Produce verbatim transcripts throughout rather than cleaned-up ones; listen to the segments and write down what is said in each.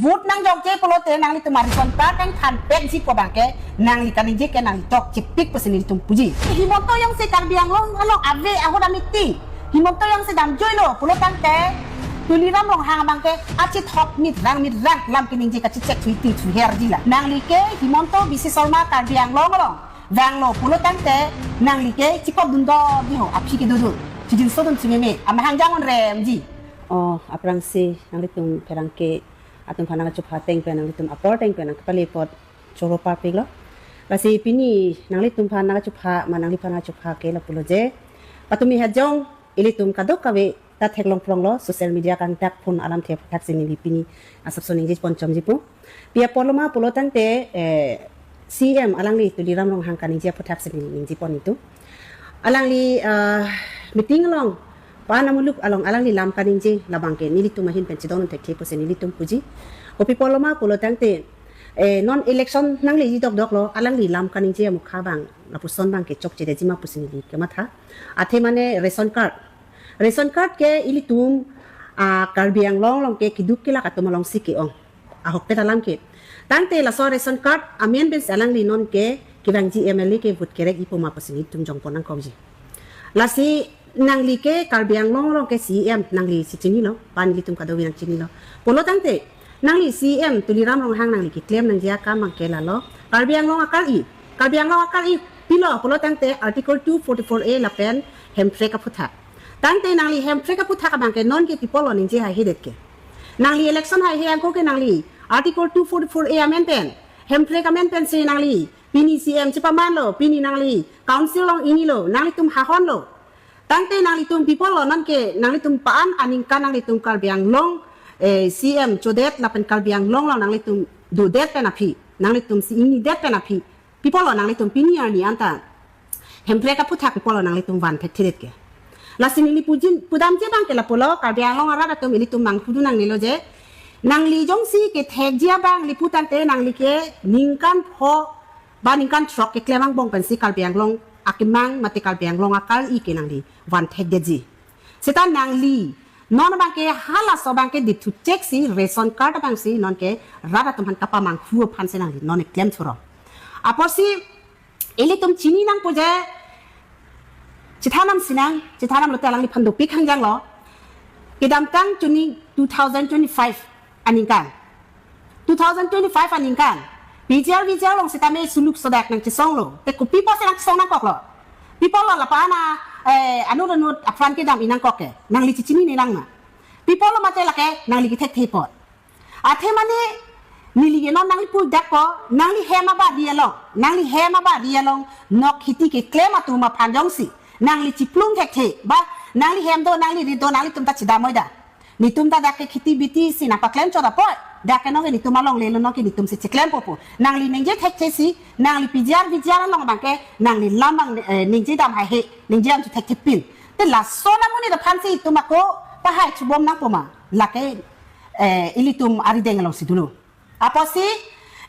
Vote nangjokje pulote nanglitum a-ration card nangthanpekji pu abangke nangli kaningje ke nangli chokchepik pusi nelitum puji. Himanta Yangse Karbi Anglong along ave ahut a-meeting. Himanta Yangse damjuilo pulo tangte Tuliram Ronghang abangke achethok mitrang mitrang lam keningje kachechek thui ti thui her dila. Nangli ke Himanta Biswa Sarma Karbi Anglong along vanglo pulo tangte nangli ke chikop dun do di ho, aphi kedodun. Chijin sodun chimeme amahang jangon remji. Oh, aphrangsi nanglitum pherangke atum aphan nangchupha ateng pen, nanglitum apor ateng pen nangkepale apot choro parpiklo. Lasi pini nanglitum aphan nangchupha ma nangliphan nangchupha ke lapulo je, patumi hajong ilitum kadokave ta theklong phlonglo, social media kangtak phone alam the aphuthak si neli pini asapso ningje ponchomji pu. Pi apotlo ma pulo tangte, eh, C M alangli Tuliram Ronghang kaningje aphuthak si neli ningje pon itum. Alangli, eh, meeting along, pa-an amuluk along alangli lam kaningje labangke nelitum ahin pen chedondun thekthe pusi nelitum puji. Kopi apotlo ma pulo tangte, eh, non election nangliji dokdoklo, alangli lam kaningje amukha abang lapuson abangke chokchedetji ma pusi neli kematha. Athe mane ration card. Ration card ke ilitum, ah, Karbi Anglong along ke keduk kelak atum alongsi ke-ong. Ahokpet alam ke. Tangte laso ration card amen pensi alangli non ke kevangji M L A ke vote kerekji pu ma pusi nelitum jongpon nangkokji. Lasi nangli ke Karbi Anglong along ke C M, nanglisi chinilo, pa-an ilitum kadokave nangchinilo. Pulo tangte nangli C M Tuliram Ronghang nangli keklem nangji akam abangke lalo Karbi Anglong akal-i. Karbi Anglong akal-i pilo pulo tangte Article two forty-four A lapen Hemprek aphuthak. Tangte nangli Hemprek aphuthak abangke non ke pi apotlo ningje haihedet ke? Nangli election haihe angko ke nangli Article two forty-four A amen pen, Hemprek amen pensi nangli pini C M chepamanlo, pini nangli council along inilo, nanglitum hahonlo. Tangte nanglitum pi apotlo non ke nanglitum pa-an aningkan nanglitum Karbi Anglong, eh, C M chodet lapen Karbi Anglong along nanglitum dodet pen aphi, nanglitumsi ingnidet pen aphi, pi apotlo nanglitum pini arni anta Hemprek aphuthak pi apotlo nanglitum van thekthedet ke? Lasi neli pujin pudamji abangke lapulo, Karbi Anglong arat atum ilitum manghu dun nangnelo je, nangli jongsi kethekji abang lapu tangte nangli ke ningkan pho ba ningkan throk keklem angbong pensi Karbi Anglong akemang mate Karbi Anglong akal-i ke nangli van thekdetji. Seta nangli non abangke halaso abangke dithu cheksi ration card abangsi non ke rat atum aphan kapamanghu aphansi nangli non keklem thuro. Apotsi ilitum chini nangpo je, chethanam sinang, chethanam lote alangliphan dopik hangjanglo. Kedamtang chuni two thousand twenty-five aningkan, two thousand twenty-five aningkan P G R V G R along sitame suluk sodak nangchesonglo. Te kopi apotsi nangchesong nangkoklo? Pi apotlo lapu-an a, eh, anut anut aphan kedam-i nangkok ke? Nangli chechinine lang ma? Pi apotlo mate lake nangli kethekthe apot? Athe mane neli ke non nangli pu dak ko, nangli hem abadi along, nangli hem abadi along nok kheti keklem atum aphan jongsi nangli chiplung thekthe ba nangli hem do, nangli rit do, nanglitum ta chedam oi da. Netum ta dak ke kheti biti si nangpaklem chot apot, dak ke non ke netum alongle lo, non ke netumsi cheklempo pu nangli ningje thekthesi, nangli P G R V G R along abangke nangli lam abang, eh, ningje dam haihe, ningje dam chu thekthepin. Te lason amonit aphansi itum ako pahai chubom nangpo ma? Lake, eh, ilitum arideng alongsi dolo. Apotsi,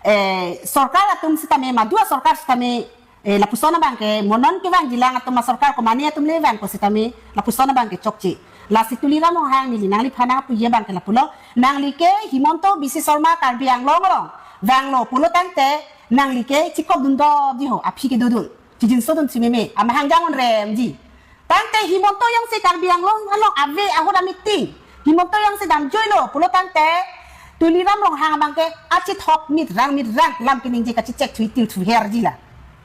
eh, sorkar atum sitame, madua sorkar sitame, eh, lapuson abangke, mo non kevangjilang atum asorkar, komane atum le vangpo sitame lapuson abangke chokche. Lasi Tuliram Ronghang, neli nangliphan nangpuji abangke lapulo, nangli ke Himanta Biswa Sarma Karbi Anglong along vanglo pulo tangte nangli ke chikop dun do di ho, aphi kedodun. Chijin sodun chimeme amahang jangon remji. Tangte Himanta Yangse Karbi Anglong along ave ahut a-meeting. Himanta Yangse damjuilo pulo tangte Tuliram Ronghang abangke achethok mitrang mitrang lam keningje kachechek thui til thui her dila.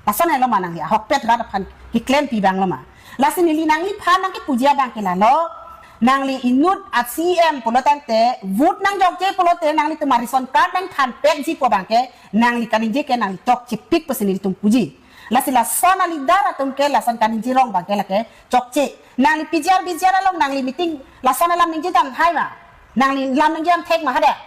Lason helo ma nangli ahokpet rat aphan keklempi abang lo ma? Lasi neli nangliphan nangkepuji abangke lalo, nangli inut a-C M pulo tangte vote nangjokje pulote nanglitum a-ration card nangthanpekji pu abangke nangli kaningje ke nangli chokchepik pusi nelitum puji. Lasi lason a-leader atum ke lason kaningje rong abangke lake chokche. Nangli P G R V G R along nangli meeting lason alam ningje dam hai ma? Nangli lam ningje dam thek ma hadak?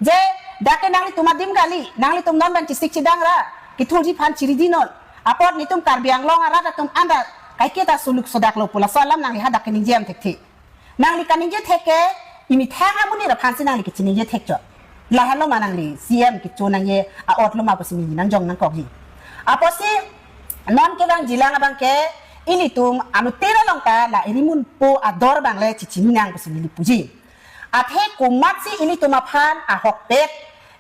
Je, dak ke nanglitum adim kali, nanglitum non abang chesik chedang ra kethurji aphan chiridi non. Apot netum Karbi Anglong arat atum anta kaiketa suluk sodak lo pu laso alam nangli hadak keningje dam thekthe. Nangli kaningje thek ke emethang amonit aphansi nangli kachiningje thek chot. Lahelo ma nangli C M kecho nangji a-ot lo ma pusi neli nangjong nangkokji. Apotsi non kevangjilang abangke ilitum anuttin along ta la irimun po ador abang le chechini nang pusi neli puji. Athe komatsi ilitum aphan ahokpet,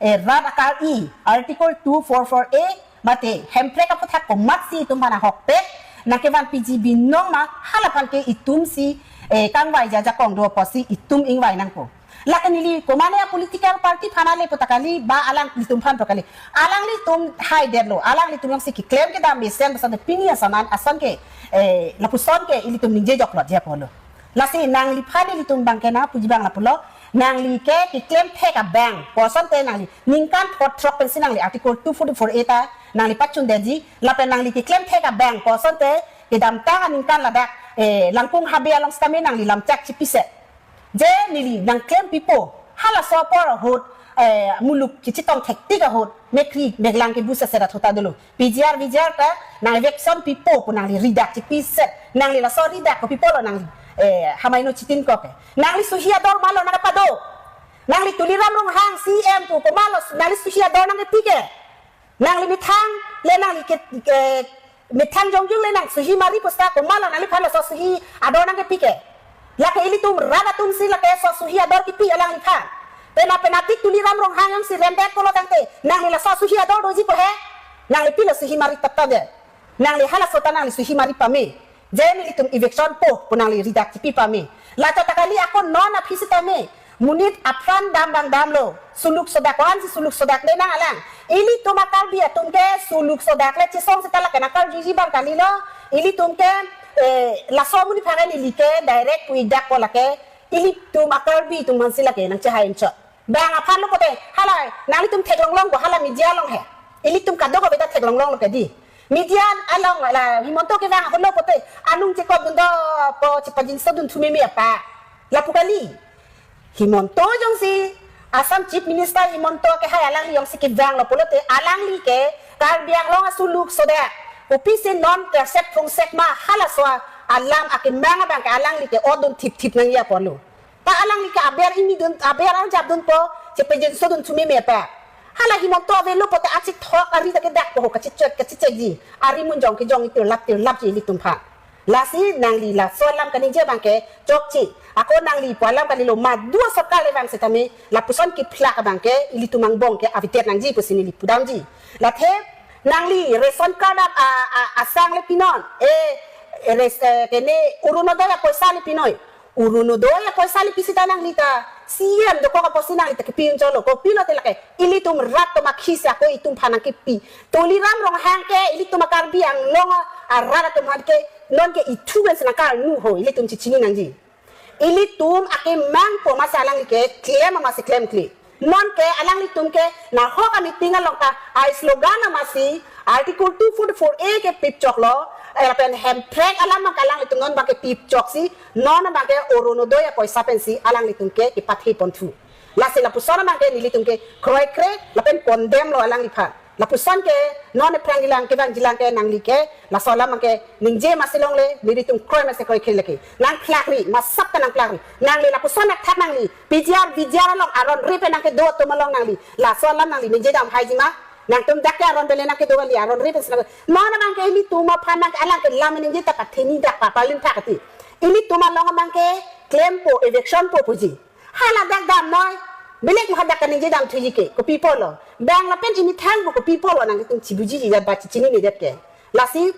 eh, rat akal-i, Article two four four A, mate Hemprek aputhak komatsi itum aphan ahokpet nangkevan piji binong ma, halaphan ke itumsi, eh, kangvai ajakong do apotsi itum ingvai nangpo. Lake neli komane a political party aphan ale pu ta kali, ba alanglitum aphan pu kali. Alanglitum haidetlo, alanglitum jongsi keklem kedam mesen basa de pini ason an ason ke, eh, lapuson ke ilitum ningje joklot ji apotlo. Lasi nangliphan ilitum abangke nangpuji abang lapulo, nangli ke keklem thek abang pu asonte nangli ningkan phongo throk pensi nangli Article two forty-four A ta nangli pachundetji, lapen nangli keklem thek abang pu asonte kedamtang aningkan ladak, eh, Langkung Habe along sitame nangli lamchak chipiset. Je neli nangklem pipo, halaso apor ahut, eh, muluk kechetong thektik ahut, mekri meklang kebu seset athota dolo. P G R, V G R ta nang eviction pipo pu nangli ridak chipiset. Nangli laso ridak ko pipolo nangli, eh, hamaino chitin ko ke. Nangli suhi ador malo nangpado. Nangli Tuliram Ronghang C M pu komatlo nangli suhi ador nangkepi ke. Nangli methang le nangli ke, ke methang jongjung le nang suhi mari pu seta komatlo nangliphan laso suhi ador nangkepi ke. Lake ilitum rat atumsi lake so suhi ador kipi alangliphan. Pena pena tik Tuliram Ronghang jongsi remdet pulo tangte nangli laso suhi ador doji po he. Nangli pilo suhi mari tapta de. Nangli halaso ta nangli suhi mari pame. Je nelitum eviction po pu nangli ridak chipi pame. Lata ta kali ako non aphi sitame. Monit apran dam abang damlo. Suluk sodak ko-ansi suluk sodak le nang alang. Ilitum a Karbi atum ke suluk sodak le chesong seta lake nangkarjuji abang kalilo. Ilitum ke, eh, laso amonit aphan neli ke direct pu-ik dak ko lake. Ilitum a Karbi atum aphansi lake nangchehai inchot. Bang aphan lo pote, hala, nanglitum theklonglong ko, hala media along he. Ilitum kadokave ta theklonglong lo ke di. Media along la Himanta kevang ahut lo pote, anung chekop dun do po chepajinso dun thu meme apa. Lapu kali. Himanta jongsi, Assam Chief Minister Himanta kehai alangli jongsi kevanglo pulote, alangli ke Karbi Anglong asuluk sodak. Kopisi non kersek phungsek ma halaso alam akemang abang ke alangli ke odun thipthip nangji apotlo. Ta alangli ke aber ini dun, aber arjap dunpo, chepajinso dun thu meme apa. Hala Himanta avelo pote achik thok ari ta kedakpo ho kachechek, kachechekji. Ari munjong kejong itirlap tirlapji ilitum aphan. Lasi nangli laso alam kaningje abang ke chokche. Ako nangli pu alam kalilo madu asorkar le vang sitame lapuson kephlak abang ke ilitum angbong ke avedet nangji pusi neli pudamji. Lathe nangli ration card ap a, a, asang le pinon. Eh, res, eh, kene Orunodoi apoisa le pinoi. Orunodoi apoisa le pi seta nangli ta C M dokok apotsi nangli ta kepi unchotlo, kopi lote lake ilitum rat atum akhisi ako itum aphan nangkepi. Tuliram Ronghang ke ilitum a Karbi Anglong a rat atum aphan ke non ke ithu pensi nangkarnu ho, ilitum chechini nangji. Ilitum akemang po masi alangli ke klem masi klemkle. Non ke alanglitum ke nahok a meeting along ta a slogan masi Article two forty-four A ke pipchoklo, eh, lapen Hemprek alam abang ke alanglitum non abang ke pipchoksi, non abang ke Orunodoi apoisa pensi alanglitum ke kepathe ponthu. Lasi lapuson abang ke nelitum ke kroikre lapen condemn lo alangliphan. Lapuson ke non ephrang jilang kevang jilang ke nangli ke laso alam abang ke ningje masi longle, nelitum kroi masi kroikre lake. Nangphlakri, masap ke nangphlakri. Nangli lapuson athak nangli P G R, V G R along aron re pen nangkedo atum along nangli laso alam nangli ningje damhaiji ma. Nangtum dak ke aron pen le nangkedo kali, aron re pen si nang. Non abang ke ilitum aphan nang alang ke lam ningje ta katheni dak pa palim thak ati. Ilitum along abang ke klempo, eviction po puji. Hala dak damnoi. Belek ma hadak kaningje damthuji ke, kopi apotlo. Bang lapen imethang po kopi apotlo nangtum chibujiji jat ba chechinine jat ke. Lasi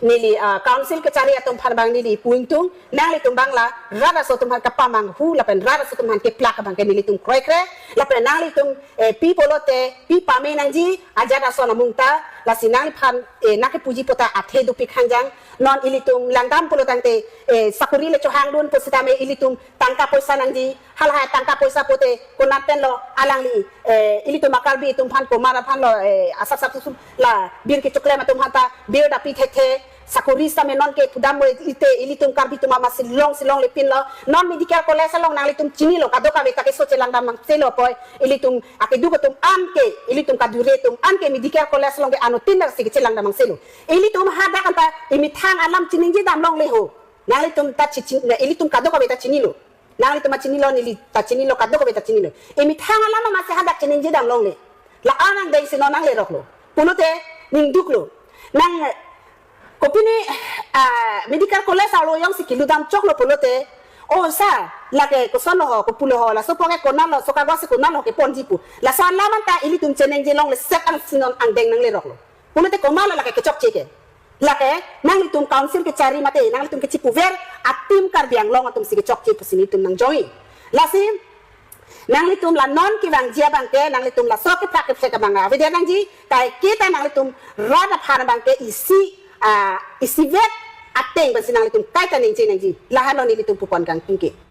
neli, ah, council kachari atum aphan abang neli pu ingtung, nanglitum abang la rat aso atum aphan kapamanghu lapen rat aso atum aphan kephlak abang ke nelitum kroikre, lapen nanglitum, eh, pi pulote pi pame nangji, ajat ason amung ta, lasi nangliphan, eh, nangkepuji po ta athe dopik hangjang, non ilitum langdam pulo tangte, eh, sakori le chohangdun pusitame ilitum tangka poisa nangji, halahai tangka poisa pote konat penlo alangli, eh, ilitum a Karbi atum aphan komat aphanlo, eh, asap sap susum la bir kechoklem atum aphan ta bir dapi thekthe, sakori sitame non ke pudam mo ite ilitum Karbi atum ama silong silong le pinlo, non medical college along nanglitum chinilo, kadokave ta keso chelangdam mangselo poi, ilitum akeduk atum an ke, ilitum kadure atum an ke medical college along ke anuttin dak si kechelangdam mangselo. Ilitum hadak anta imethang alam chiningje dam longle ho. Nanglitum ta chi, chi, na ilitum kadokave ta chinilo. Nanglitum ta chinilo, neli ta chinilo, kadokave ta chinilo. Imethang alam masi hadak chiningje dam longle. La anang dei si non nangleroklo. Pulote ningduklo. Nang kopine, ah, medical college arlo jongsi keludam choklo pulote O sir, lake koson lo ho, kopulo ho, laso poke konat lo, so kagos si konat lo keponji pu. Laso alam anta ilitum cheningje longle set an sinon angdeng nanglerok lo. Pulote komatlo lake kechokche ke. Lake nanglitum council kechari mate, nanglitum kechipuver, a-team Karbi Anglong atum si kechokche pusi nelitum nangjongji. Lasi, nanglitum la non kevangji abangke, nanglitum laso kephak kephrek abang avedet nangji, kaike ta nanglitum rat aphan abangke isi, ah, isivet ateng pensi nanglitum kaita ningje nangji. Lahenlo nelitum pupon kangtung ke.